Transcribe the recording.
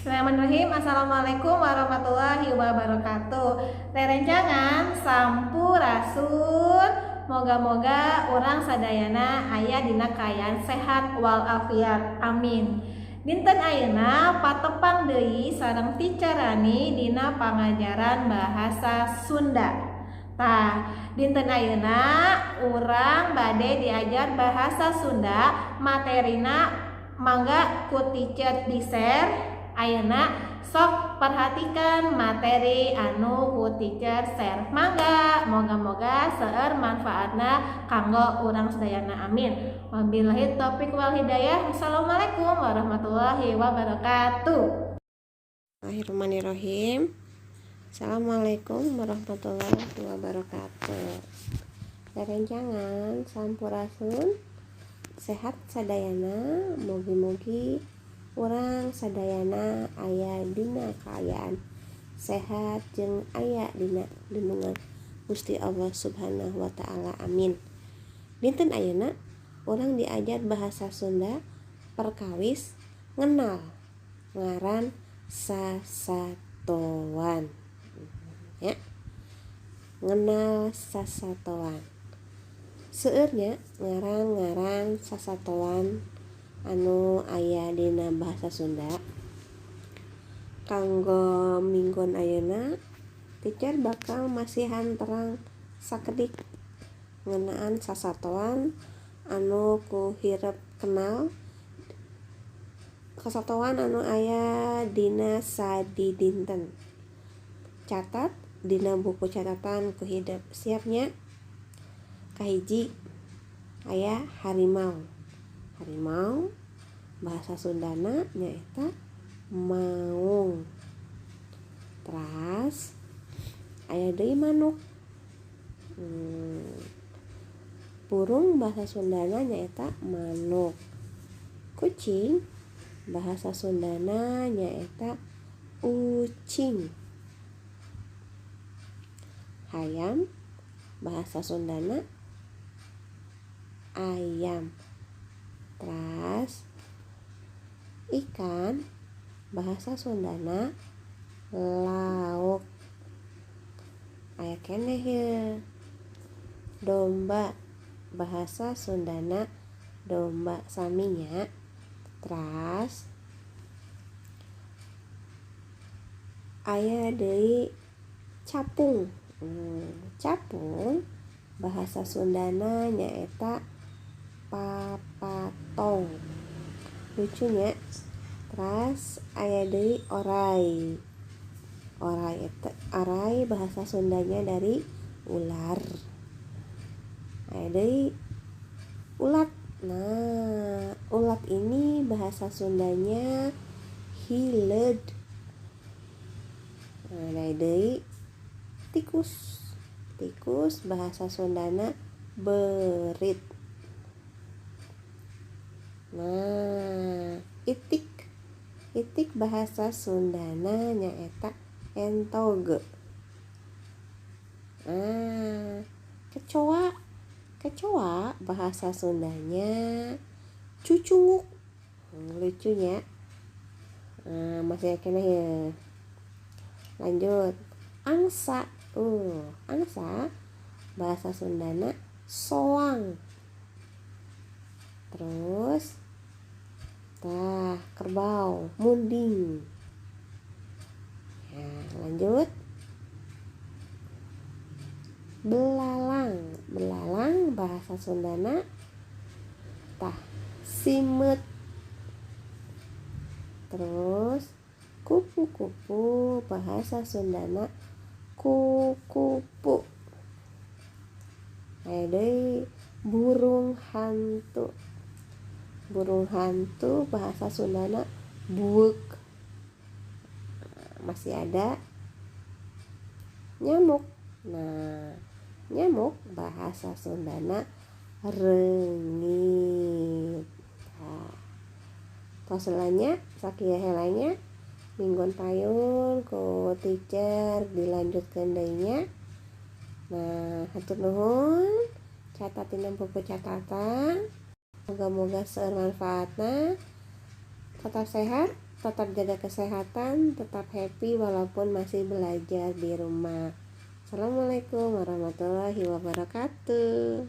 Bismillahirrahmanirrahim. Assalamualaikum warahmatullahi wabarakatuh. Rerencangan, sampurasun. Moga-moga urang sadayana aya dina kaayaan sehat walafiat. Amin. Dinten ayeuna patepang deui sareng Teacher Rani dina pangajaran bahasa Sunda. Tah, dinten ayeuna urang bade diajar bahasa Sunda, materina mangga ku teacher di-share. Ayeuna sok perhatikan materi anu ku teacher share. Mangga, moga-moga seueur manfaatna kanggo urang sadayana. Amin. Wabillahi taufik wal hidayah. Wassalamualaikum warahmatullahi wabarakatuh. Bismillahirrahmanirrahim. Assalamualaikum warahmatullahi wabarakatuh. Rerencangan, sampurasun. Sehat sadayana. Mugi-mugi urang sadayana aya dina kaayaan sehat jeung aya dina lindungan Gusti Allah Subhanahu wa Ta'ala. Amin. Dinten ayeuna urang diajar bahasa Sunda, perkawis ngenal ngaran sasatoan ya. Ngenal sasatoan. Seueur nya ngaran-ngaran sasatoan anu aya dina bahasa Sunda. Kanggo minggon ayeuna, teacher bakal masihan terang sakedik ngeunaan sasatoan anu ku hirep kenal, sasatoan anu aya dina sadidinten. Catat dina buku catatan ku hidep. Siap nya? Kahiji aya harimau. Harimau bahasa Sundana nyaeta maung. Teras aya deui manuk. Burung bahasa Sundana nyaeta manuk. Kucing bahasa Sundana nyaeta ucing. Hayam bahasa Sundana ayam. Teras ikan bahasa Sundana lauk. Aya keneh ye, domba bahasa Sundana domba, sami nya. Teras aya deui capung. Capung bahasa Sundana nyaeta papatong. Lucu nya. Teras aya deui orai. Orai eta, orai bahasa Sundanya dari ular. Aya deui ulat. Nah, ulat ini bahasa Sundanya hileud. Nah, aya deui tikus. Tikus bahasa Sundana beurit. Nah, itik. Itik bahasa Sundana nyaeta entog. Nah, kecoa. Kecoa bahasa Sundanya cucunguk. Lucu nya. Nah, masih keneh ya. Lanjut, angsa. Angsa bahasa Sundana soang. Terus tah, kerbau, munding. Ya, lanjut. Belalang. Belalang bahasa Sundana tah simeut. Terus kupu-kupu bahasa Sundana kukupu. Aya deui burung hantu. Burung hantu bahasa Sundana bueuk. Masih ada nyamuk. Nah, nyamuk bahasa Sundana reungit. Nah, tos nya, sakieu heula nya. Minggon payun ku teacher dilanjutkan deui nya. Nah, hatur nuhun. Catat dina buku catatan. Moga-moga seueur manfaatna. Tetap sehat, tetap Tetap jaga kesehatan, tetap happy walaupun masih belajar di rumah. Assalamualaikum warahmatullahi wabarakatuh.